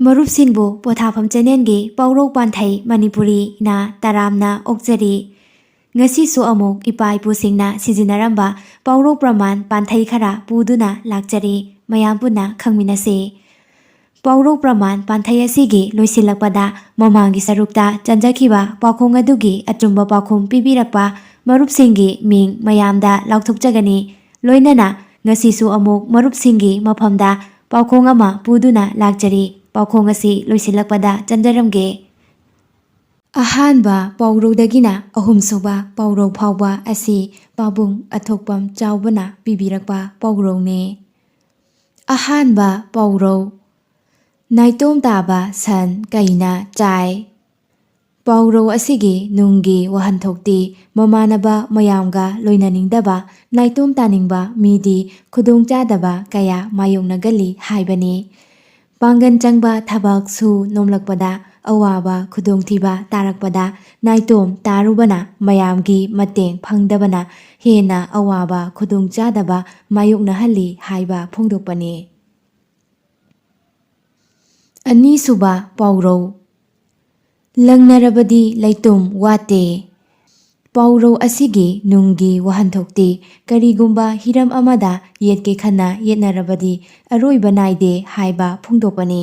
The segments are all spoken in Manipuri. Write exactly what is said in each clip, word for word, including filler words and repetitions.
ꯃꯔꯨꯞꯁꯤꯡꯕꯨ ꯄꯣꯊꯥꯐꯝ ꯆꯦꯅꯦꯜꯒꯤ ꯄꯥꯎꯔꯧ ꯄꯥꯟꯊꯩ ꯃꯅꯤꯄꯨꯔꯤꯅ ꯇꯔꯥꯝꯅ ꯑꯣꯛꯆꯔꯤ꯫ ꯉꯁꯤꯁꯨ ꯑꯃꯨꯛ ꯏꯄꯥ ꯏꯄꯨꯁꯤꯡꯅ ꯁꯤꯖꯤꯟꯅꯔꯝꯕ ꯄꯥꯎꯔꯧ ꯄ꯭ꯔꯃꯥꯟ ꯄꯥꯟꯊꯩ ꯈꯔ ꯄꯨꯗꯨꯅ ꯂꯥꯛꯆꯔꯤ꯫ ꯃꯌꯥꯝ ꯄꯨꯟꯅ ꯈꯪꯃꯤꯟꯅꯁꯤ꯫ ꯄꯥꯎꯔꯧ ꯄ꯭ꯔꯃꯥꯟ ꯄꯥꯟꯊꯩ ꯑꯁꯤꯒꯤ ꯂꯣꯏꯁꯤꯜꯂꯛꯄꯗ ꯃꯃꯥꯡꯒꯤ ꯁꯔꯨꯛꯇ ꯆꯟꯖꯈꯤꯕ ꯄꯥꯎꯈꯣꯡ ꯑꯗꯨꯒꯤ ꯑꯆꯨꯝꯕ ꯄꯥꯎꯈꯨꯝ ꯄꯤꯕꯤꯔꯛꯄ ꯃꯔꯨꯞꯁꯤꯡꯒꯤ ꯃꯤꯡ ꯃꯌꯥꯝꯗ ꯂꯥꯎꯊꯣꯛꯆꯒꯅꯤ꯫ ꯂꯣꯏꯅꯅ ꯉꯁꯤꯁꯨ ꯑꯃꯨꯛ ꯃꯔꯨꯞꯁꯤꯡꯒꯤ ꯃꯐꯝꯗ ꯄꯥꯎꯈꯣꯡ ꯑꯃ ꯄꯨꯗꯨꯅ ꯂꯥꯛꯆꯔꯤ꯫ ꯄꯥꯎꯈꯣꯡ ꯑꯁꯤ ꯂꯣꯏꯁꯤꯜꯂꯛꯄꯗ ꯆꯟꯖꯔꯝꯒꯦ꯫ ꯑꯍꯥꯟꯕ ꯄꯥꯎꯔꯧꯗꯒꯤꯅ ꯑꯍꯨꯝꯁꯨꯕ ꯄꯥꯎꯔꯧ ꯐꯥꯎꯕ ꯑꯁꯤ ꯄꯥꯕꯨꯡ ꯑꯊꯣꯛꯄꯝ ꯆꯥꯎꯕꯅ ꯄꯤꯕꯤꯔꯛꯄ ꯄꯥꯎꯔꯧꯅꯤ꯫ ꯑꯍꯥꯟꯕ ꯄꯥꯎꯔꯧ, ꯅꯥꯏꯇꯣꯝ ꯇꯥꯕ ꯁꯟ ꯀꯩꯅ ꯆꯥꯏ꯫ ꯄꯥꯎꯔꯧ ꯑꯁꯤꯒꯤ ꯅꯨꯡꯒꯤ ꯋꯥꯍꯟꯊꯣꯛꯇꯤ ꯃꯃꯥꯟꯅꯕ ꯃꯌꯥꯝꯒ ꯂꯣꯏꯅꯅꯤꯡꯗꯕ, ꯅꯥꯏꯇꯣꯝ ꯇꯥꯅꯤꯡꯕ ꯃꯤꯗꯤ ꯈꯨꯗꯣꯡꯆꯥꯗꯕ ꯀꯌꯥ ꯃꯥꯌꯣꯛꯅꯒꯜꯂꯤ ꯍꯥꯏꯕꯅꯤ꯫ ꯄꯥꯡꯒꯜ ꯆꯪꯕ ꯊꯕꯛ ꯁꯨ ꯅꯣꯝꯂꯛꯄꯗ, ꯑꯋꯥꯕ ꯈꯨꯗꯣꯡꯊꯤꯕ ꯇꯥꯔꯛꯄꯗ ꯅꯥꯏꯇꯣꯝ ꯇꯥꯔꯨꯕꯅ ꯃꯌꯥꯝꯒꯤ ꯃꯇꯦꯡ ꯐꯪꯗꯕꯅ ꯍꯦꯟꯅ ꯑꯋꯥꯕ ꯈꯨꯗꯣꯡꯆꯥꯗꯕ ꯃꯥꯌꯣꯛꯅꯍꯜꯂꯤ ꯍꯥꯏꯕ ꯐꯣꯡꯗꯣꯛꯄꯅꯤ꯫ ꯑꯅꯤꯁꯨꯕ ꯄꯥꯎꯔꯧ, ꯂꯪꯅꯔꯕꯗꯤ ꯂꯩꯇꯨꯝ ꯋꯥꯠꯇꯦ꯫ ꯄꯥꯎꯔꯧ ꯑꯁꯤꯒꯤ ꯅꯨꯡꯒꯤ ꯋꯥꯍꯟꯊꯣꯛꯇꯤ ꯀꯔꯤꯒꯨꯝꯕ ꯍꯤꯔꯝ ꯑꯃꯗ ꯌꯦꯠꯀꯦ ꯈꯟꯅ ꯌꯦꯠꯅꯔꯕꯗꯤ ꯑꯔꯣꯏꯕ ꯅꯥꯏꯗꯦ ꯍꯥꯏꯕ ꯐꯣꯡꯗꯣꯛꯄꯅꯤ꯫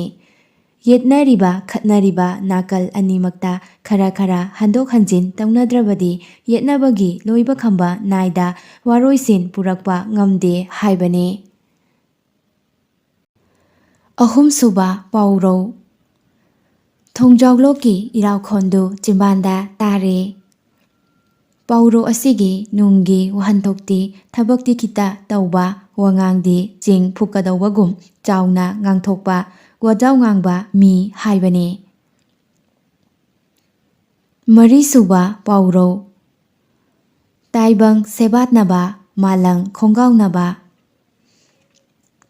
ꯌꯦꯠꯅꯔꯤꯕ ꯈꯠꯅꯔꯤꯕ ꯅꯥꯀꯜ ꯑꯅꯤꯃꯛꯇ ꯈꯔ ꯈꯔ ꯍꯟꯗꯣꯛ ꯍꯟꯖꯤꯟ ꯇꯧꯅꯗ꯭ꯔꯕꯗꯤ ꯌꯦꯠꯅꯕꯒꯤ ꯂꯣꯏꯕ ꯈꯝꯕ ꯅꯥꯏꯗ ꯋꯥꯔꯣꯏꯁꯤꯟ ꯄꯨꯔꯛꯄ ꯉꯝꯗꯦ ꯍꯥꯏꯕꯅꯤ꯫ ꯑꯍꯨꯝꯁꯨꯕ ꯄꯥꯎꯔꯧ, ꯊꯣꯡꯖꯥꯎꯂꯣꯛꯀꯤ ꯏꯔꯥꯎꯈꯣꯟꯗꯨ ꯆꯤꯝꯕꯥꯟꯗ ꯇꯥꯔꯦ꯫ ꯄꯥꯎꯔꯧ ꯑꯁꯤꯒꯤ ꯅꯨꯡꯒꯤ ꯋꯥꯍꯟꯊꯣꯛꯇꯤ ꯊꯕꯛꯇꯤ ꯈꯤꯇ ꯇꯧꯕ, ꯋꯥꯉꯥꯡꯗꯤ ꯆꯤꯡ ꯐꯨꯛꯀꯗꯧꯕꯒꯨꯝ ꯆꯥꯎꯅ ꯉꯥꯡꯊꯣꯛꯄ, ꯋꯥꯖꯥꯎ ꯉꯥꯡꯕ ꯃꯤ ꯍꯥꯏꯕꯅꯤ꯫ ꯃꯔꯤꯁꯨꯕ ꯄꯥꯎꯔꯧ, ꯇꯥꯏꯕꯪ ꯁꯦꯕꯥꯠꯅꯕ ꯃꯥꯂꯪ ꯈꯣꯡꯒꯥꯎꯅꯕ꯫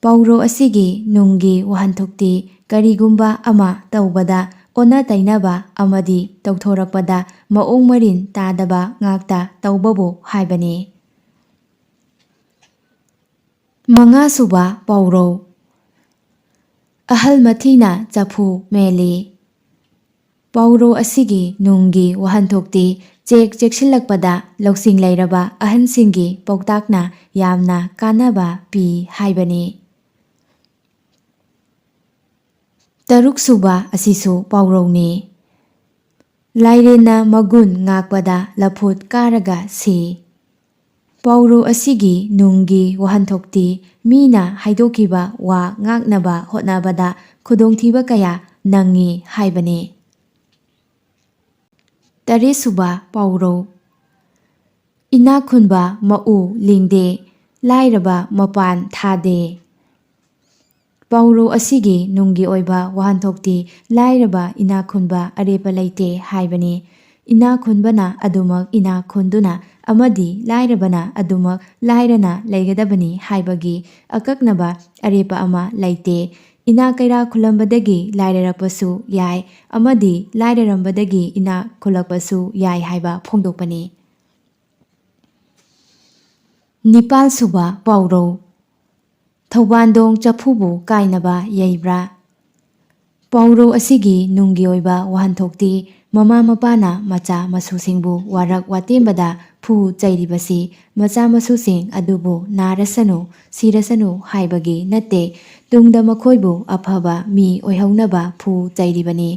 ꯄꯥꯎꯔꯧ ꯑꯁꯤꯒꯤ ꯅꯨꯡꯒꯤ ꯋꯥꯍꯟꯊꯣꯛꯇꯤ ꯀꯔꯤꯒꯨꯝꯕ ꯑꯃ ꯇꯧꯕꯗ ꯑꯣꯟꯅ ꯇꯩꯅꯕ ꯑꯃꯗꯤ ꯇꯧꯊꯣꯔꯛꯄꯗ ꯃꯑꯣꯡ ꯃꯔꯤꯟ ꯇꯥꯗꯕ ꯉꯥꯛꯇ ꯇꯧꯕꯕꯨ ꯍꯥꯏꯕꯅꯤ꯫ ꯃꯉꯥꯁꯨꯕ ꯄꯥꯎꯔꯧ, ꯑꯍꯜ ꯃꯊꯤꯅ ꯆꯐꯨ ꯃꯦꯜꯂꯤ꯫ ꯄꯥꯎꯔꯧ ꯑꯁꯤꯒꯤ ꯅꯨꯡꯒꯤ ꯋꯥꯍꯟꯊꯣꯛꯇꯤ ꯆꯦꯛ ꯆꯦꯛꯁꯤꯜꯂꯛꯄꯗ ꯂꯧꯁꯤꯡ ꯂꯩꯔꯕ ꯑꯍꯟꯁꯤꯡꯒꯤ ꯄꯥꯎꯇꯥꯛꯅ ꯌꯥꯝꯅ ꯀꯥꯟꯅꯕ ꯄꯤ ꯍꯥꯏꯕꯅꯤ꯫ ꯇꯔꯨꯛꯁꯨꯕ ꯑꯁꯤꯁꯨ ꯄꯥꯎꯔꯧꯅꯤ꯫ ꯂꯥꯏꯔꯦꯟꯅ ꯃꯒꯨꯟ ꯉꯥꯛꯄꯗ ꯂꯐꯨꯠ ꯀꯥꯔꯒ ꯁꯤ꯫ ꯄꯥꯎꯔꯧ ꯑꯁꯤꯒꯤ ꯅꯨꯡꯒꯤ ꯋꯥꯍꯟꯊꯣꯛꯇꯤ ꯃꯤꯅ ꯍꯥꯏꯗꯣꯛꯈꯤꯕ ꯋꯥ ꯉꯥꯛꯅꯕ ꯍꯣꯠꯅꯕꯗ ꯈꯨꯗꯣꯡꯊꯤꯕ ꯀꯌꯥ ꯅꯪꯉꯤ ꯍꯥꯏꯕꯅꯤ꯫ ꯇꯔꯦꯠꯁꯨꯕ ꯄꯥꯎꯔꯧ꯫ ꯏꯅꯥꯛ ꯈꯨꯟꯕ ꯃꯎ ꯂꯤꯡꯗꯦ, ꯂꯥꯏꯔꯕ ꯃꯄꯥꯟ ꯊꯥꯗꯦ꯫ ꯄꯥꯎꯔꯧ ꯑꯁꯤꯒꯤ ꯅꯨꯡꯒꯤ ꯑꯣꯏꯕ ꯋꯥꯍꯟꯊꯣꯛꯇꯤ ꯂꯥꯏꯔꯕ ꯏꯅꯥꯛ ꯈꯨꯟꯕ ꯑꯔꯦꯞꯄ ꯂꯩꯇꯦ ꯍꯥꯏꯕꯅꯤ꯫ ꯏꯅꯥꯛ ꯈꯨꯟꯕꯅ ꯑꯗꯨꯃꯛ ꯏꯅꯥꯛ ꯈꯨꯟꯗꯨꯅ ꯑꯃꯗꯤ ꯂꯥꯏꯔꯕꯅ ꯑꯗꯨꯃꯛ ꯂꯥꯏꯔꯅ ꯂꯩꯒꯗꯕꯅꯤ ꯍꯥꯏꯕꯒꯤ ꯑꯀꯛꯅꯕ ꯑꯔꯦꯞꯄ ꯑꯃ ꯂꯩꯇꯦ꯫ ꯏꯅꯥꯛ ꯀꯩꯔꯥꯛ ꯈꯨꯜꯂꯝꯕꯗꯒꯤ ꯂꯥꯏꯔꯔꯛꯄꯁꯨ ꯌꯥꯏ, ꯑꯃꯗꯤ ꯂꯥꯏꯔꯔꯝꯕꯗꯒꯤ ꯏꯅꯥꯛ ꯈꯨꯜꯂꯛꯄꯁꯨ ꯌꯥꯏ ꯍꯥꯏꯕ ꯐꯣꯡꯗꯣꯛꯄꯅꯤ꯫ ꯅꯤꯄꯥꯜꯁꯨꯕ ꯄꯥꯎꯔꯧ꯫ ꯊꯧꯕꯥꯟꯗꯣꯡ ꯆꯐꯨꯕꯨ ꯀꯥꯏꯅꯕ ꯌꯩꯕ꯭ꯔꯥ? ꯄꯥꯎꯔꯧ ꯑꯁꯤꯒꯤ ꯅꯨꯡꯒꯤ ꯑꯣꯏꯕ ꯋꯥꯍꯟꯊꯣꯛꯇꯤ ꯃꯃꯥ ꯃꯄꯥꯅ ꯃꯆꯥ ꯃꯁꯨꯁꯤꯡꯕꯨ ꯋꯥꯔꯛ ꯋꯥꯇꯦꯝꯕꯗ ꯐꯨ ꯆꯩꯔꯤꯕꯁꯤ ꯃꯆꯥ ꯃꯁꯨꯁꯤꯡ ꯑꯗꯨꯕꯨ ꯅꯥꯔꯁꯅꯨ, ꯁꯤꯔꯁꯅꯨ ꯍꯥꯏꯕꯒꯤ ꯅꯠꯇꯦ, ꯇꯨꯡꯗ ꯃꯈꯣꯏꯕꯨ ꯑꯐꯕ ꯃꯤ ꯑꯣꯏꯍꯧꯅꯕ ꯐꯨ ꯆꯩꯔꯤꯕꯅꯤ꯫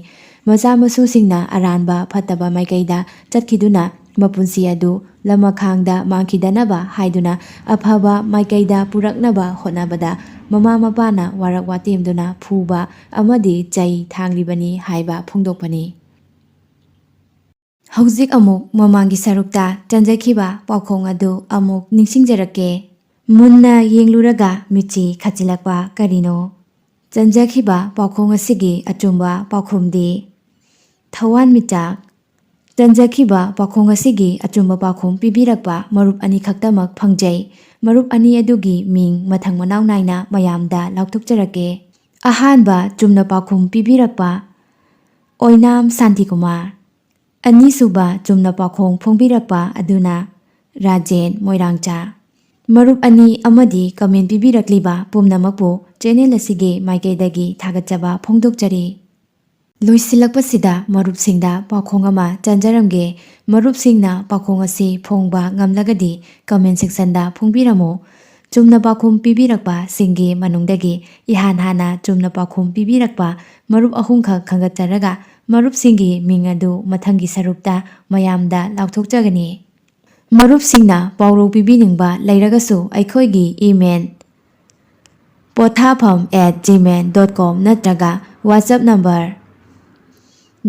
ꯃꯆꯥ ꯃꯁꯨꯁꯤꯡꯅ ꯑꯔꯥꯟꯕ ꯐꯠꯇꯕ ꯃꯥꯏꯀꯩꯗ ꯆꯠꯈꯤꯗꯨꯅ ꯃꯄꯨꯟꯁꯤ ꯑꯗꯨ ꯂꯃꯈꯥꯡꯗ ꯃꯥꯡꯈꯤꯗꯅꯕ ꯍꯥꯏꯗꯨꯅ ꯑꯐꯕ ꯃꯥꯏꯀꯩꯗ ꯄꯨꯔꯛꯅꯕ ꯍꯣꯠꯅꯕꯗ ꯃꯃꯥ ꯃꯄꯥꯅ ꯋꯥꯔꯛ ꯋꯥꯇꯦꯝꯗꯨꯅ ꯐꯨꯕ ꯑꯃꯗꯤ ꯆꯩ ꯊꯥꯡꯂꯤꯕꯅꯤ ꯍꯥꯏꯕ ꯐꯣꯡꯗꯣꯛꯄꯅꯤ꯫ ꯍꯧꯖꯤꯛ ꯑꯃꯨꯛ ꯃꯃꯥꯡꯒꯤ ꯁꯔꯨꯛꯇ ꯆꯟꯖꯈꯤꯕ ꯄꯥꯎꯈꯣꯡ ꯑꯗꯨ ꯑꯃꯨꯛ ꯅꯤꯡꯁꯤꯡꯖꯔꯛꯀꯦ꯫ ꯃꯨꯟꯅ ꯌꯦꯡꯂꯨꯔꯒ ꯃꯤꯠꯁꯤ ꯈꯠꯆꯤꯜꯂꯛꯄ ꯀꯔꯤꯅꯣ? ꯆꯟꯖꯈꯤꯕ ꯄꯥꯎꯈꯣꯡ ꯑꯁꯤꯒꯤ ꯑꯆꯨꯝꯕ ꯄꯥꯎꯈꯨꯝꯗꯤ ꯊꯋꯥꯟꯃꯤꯆꯥꯛ꯫ ꯆꯟꯖꯈꯤꯕ ꯄꯥꯎꯈꯣꯡ ꯑꯁꯤꯒꯤ ꯑꯆꯨꯝꯕ ꯄꯥꯎꯈꯨꯝ ꯄꯤꯕꯤꯔꯛꯄ ꯃꯔꯨꯞ ꯑꯅꯤꯈꯛꯇꯃꯛ ꯐꯪꯖꯩ꯫ ꯃꯔꯨꯞ ꯑꯅꯤ ꯑꯗꯨꯒꯤ ꯃꯤꯡ ꯃꯊꯪ ꯃꯅꯥꯎ ꯅꯥꯏꯅ ꯃꯌꯥꯝꯗ ꯂꯥꯎꯊꯣꯛꯆꯔꯛꯀꯦ꯫ ꯑꯍꯥꯟꯕ ꯆꯨꯝꯅ ꯄꯥꯎꯈꯨꯝ ꯄꯤꯕꯤꯔꯛꯄ ꯑꯣꯏꯅꯥꯝ ꯁꯥꯟꯇꯤꯀꯨꯃꯥꯔ꯫ ꯑꯅꯤꯁꯨꯕ ꯆꯨꯝꯅ ꯄꯥꯎꯈꯣꯡ ꯐꯣꯡꯕꯤꯔꯛꯄ ꯑꯗꯨꯅ ꯔꯥꯖꯦꯟ ꯃꯣꯏꯔꯥꯡꯆꯥ꯫ ꯃꯔꯨꯞ ꯑꯅꯤ ꯑꯃꯗꯤ comment ꯄꯤꯕꯤꯔꯛꯂꯤꯕ ꯄꯨꯝꯅꯃꯛꯄꯨ channel ꯑꯁꯤꯒꯤ ꯃꯥꯏꯀꯩꯗꯒꯤ ꯊꯥꯒꯠꯆꯕ ꯐꯣꯡꯗꯣꯛꯆꯔꯤ꯫ ꯂꯣꯏꯁꯤꯜꯂꯛꯄꯁꯤꯗ ꯃꯔꯨꯞꯁꯤꯡꯗ ꯄꯥꯎꯈꯣꯡ ꯑꯃ ꯆꯟꯖꯔꯝꯒꯦ꯫ ꯃꯔꯨꯞꯁꯤꯡꯅ ꯄꯥꯎꯈꯣꯡ ꯑꯁꯤ ꯐꯣꯡꯕ ꯉꯝꯂꯒꯗꯤ comment section ꯗ ꯐꯣꯡꯕꯤꯔꯝꯃꯨ꯫ ꯆꯨꯝꯅ ꯄꯥꯎꯈꯨꯝ ꯄꯤꯕꯤꯔꯛꯄꯁꯤꯡꯒꯤ ꯃꯅꯨꯡꯗꯒꯤ ꯏꯍꯥꯟ ꯍꯥꯟꯅ ꯆꯨꯝꯅ ꯄꯥꯎꯈꯨꯝ ꯄꯤꯕꯤꯔꯛꯄ ꯃꯔꯨꯞ ꯑꯍꯨꯝꯈꯛ ꯈꯟꯒꯠꯆꯔꯒ ꯃꯔꯨꯞꯁꯤꯡꯒꯤ ꯃꯤꯡ ꯑꯗꯨ ꯃꯊꯪꯒꯤ ꯁꯔꯨꯛꯇ ꯃꯌꯥꯝꯗ ꯂꯥꯎꯊꯣꯛꯆꯒꯅꯤ꯫ ꯃꯔꯨꯞꯁꯤꯡꯅ ꯄꯥꯎꯔꯧ ꯄꯤꯕꯤꯅꯤꯡꯕ ꯂꯩꯔꯒꯁꯨ ꯑꯩꯈꯣꯏꯒꯤ email ꯄꯣꯊꯥꯐꯝ at gmail dot com ꯅꯠꯇ꯭ꯔꯒ WhatsApp number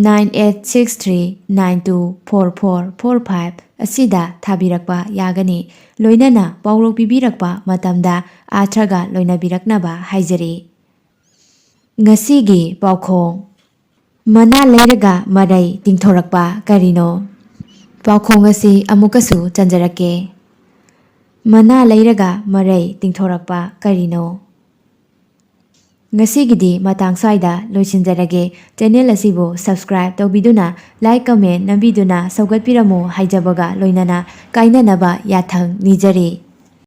nine eight six three nine two four four four five ꯑꯁꯤꯗ ꯊꯥꯕꯤꯔꯛꯄ ꯌꯥꯒꯅꯤ꯫ ꯂꯣꯏꯅꯅ ꯄꯥꯎꯔꯧ ꯄꯤꯕꯤꯔꯛꯄ ꯃꯇꯝꯗ ꯑꯥꯔꯊꯒ ꯂꯣꯏꯅꯕꯤꯔꯛꯅꯕ ꯍꯥꯏꯖꯔꯤ꯫ ꯉꯁꯤꯒꯤ ꯄꯥꯎꯈꯣꯡ, ꯃꯅꯥ ꯂꯩꯔꯒ ꯃꯔꯩ ꯇꯤꯡꯊꯣꯔꯛꯄ ꯀꯔꯤꯅꯣ? ꯄꯥꯎꯈꯣꯡ ꯑꯁꯤ ꯑꯃꯨꯛꯀꯁꯨ ꯆꯟꯖꯔꯛꯀꯦ꯫ ꯃꯅꯥ ꯂꯩꯔꯒ ꯃꯔꯩ ꯇꯤꯡꯊꯣꯔꯛꯄ ꯀꯔꯤꯅꯣ? ꯉꯁꯤꯒꯤꯗꯤ ꯃꯇꯥꯡ ꯁ꯭ꯋꯥꯏꯗ ꯂꯣꯏꯁꯤꯟꯖꯔꯒꯦ꯫ Channel ꯑꯁꯤꯕꯨ subscribe ꯇꯧꯕꯤꯗꯨꯅ, like, comment ꯅꯝꯕꯤꯗꯨꯅ ꯁꯧꯒꯠꯄꯤꯔꯝꯃꯨ ꯍꯥꯏꯖꯕꯒ ꯂꯣꯏꯅꯅ ꯀꯥꯏꯅꯅꯕ ꯌꯥꯊꯪ ꯅꯤꯖꯔꯤ꯫